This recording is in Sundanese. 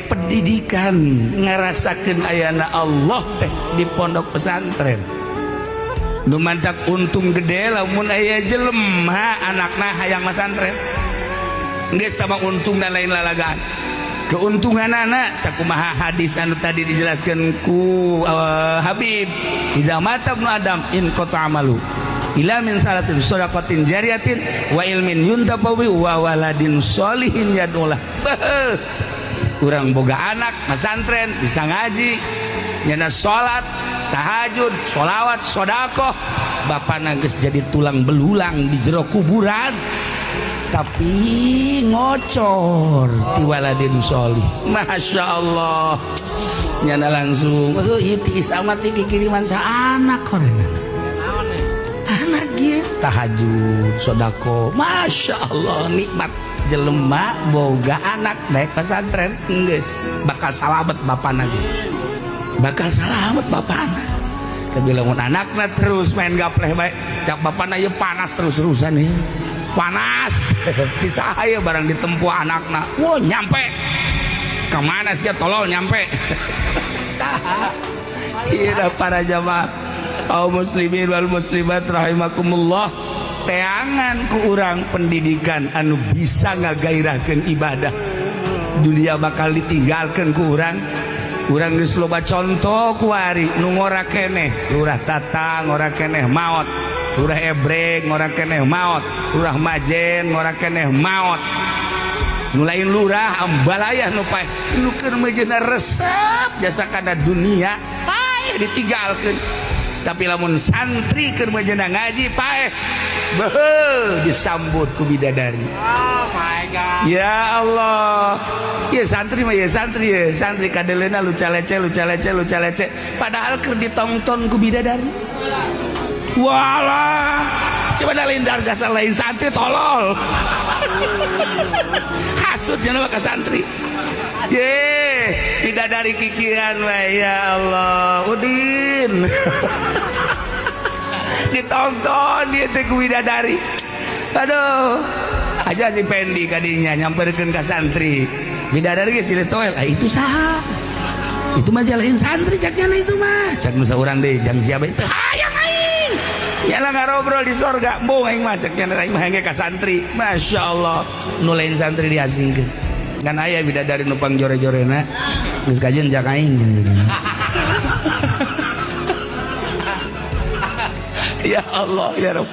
Pendidikan ngarasakeun ayana Allah teh di pondok pesantren. Nu mantak untung gede lamun aya jelema anakna hayang masantren. Geus tambah untung dan lain lalagaan. Keuntungan anak sakumaha hadis anu tadi dijelaskan ku Habib, idza mata ibnu Adam in qata amalu ila min salatin shadaqatin jariyatin wa ilmin yuntafawi wa waladin sholihin yadullah. Urang boga anak masantren bisa ngaji, nyana salat, tahajud, sholawat, sodakoh, bapana geus jadi tulang belulang di jero kuburan tapi ngocor ti waladin sholih. Masya Allah, nyana langsung ieu tiis amat ti kikiriman sa anak horengan anak ieu tahajud, sodako, Masya Allah nikmat jelema boga anak naik pesantren geus bakal salamet bapana ge, bakal salamet bapana. Tapi lamun anakna terus main gapleh bae, cak bapana ieu panas terus-terusan ieu. Panas kisah aya barang ditempuh anakna. Wah, nyampe. Kemana sih tolol nyampe. Iya para jamaah kaum muslimin wal muslimat rahimakumullah. Teangan ku urang pendidikan anu bisa ngagairahkeun ibadah. Dunia bakal ditinggalkeun ku urang. Urang geus loba contoh kuari nu ngora keneh, Lurah Tata ngora keneh maot, Lurah Ebrek ngora keneh maot, Lurah Majen ngora keneh maot. Nu lain lurah ambalayah nu paeh, nu keur mejeuna resep jasa kana dunia paeh ditinggalkeun. Tapi lamun santri keur mejeuna ngaji paeh beuh disambut ku bidadari. Oh my God. Ya Allah. Ya santri mah ya santri ya, santri kadeleuna luca lece luca lece luca lece padahal keur ditongton ku bidadari. Walah, coba da lain dargas lain santri tolol. Hasut nya mah ka santri. Ye, bidadari kikian we ya Allah. Udin. Ditonton dia teh ku bidadari. Aduh, aja si Pendi kadinya nyamperkeun ka santri. Bidadari ge silih toel, ah itu saha? Itu mah jalain santri cak nyana itu mah. Cak nu saurang deui jang siapa teu hayang aing. Nyala ngarobrol di sorga, embung aing mah cak nyana aing mah hayang ka santri. Masya Allah, nu lain santri diasingkeun. Ngan aya bidadari nupang jore-jorena geus kajeun cak aing. Ya Allah ya Rabb.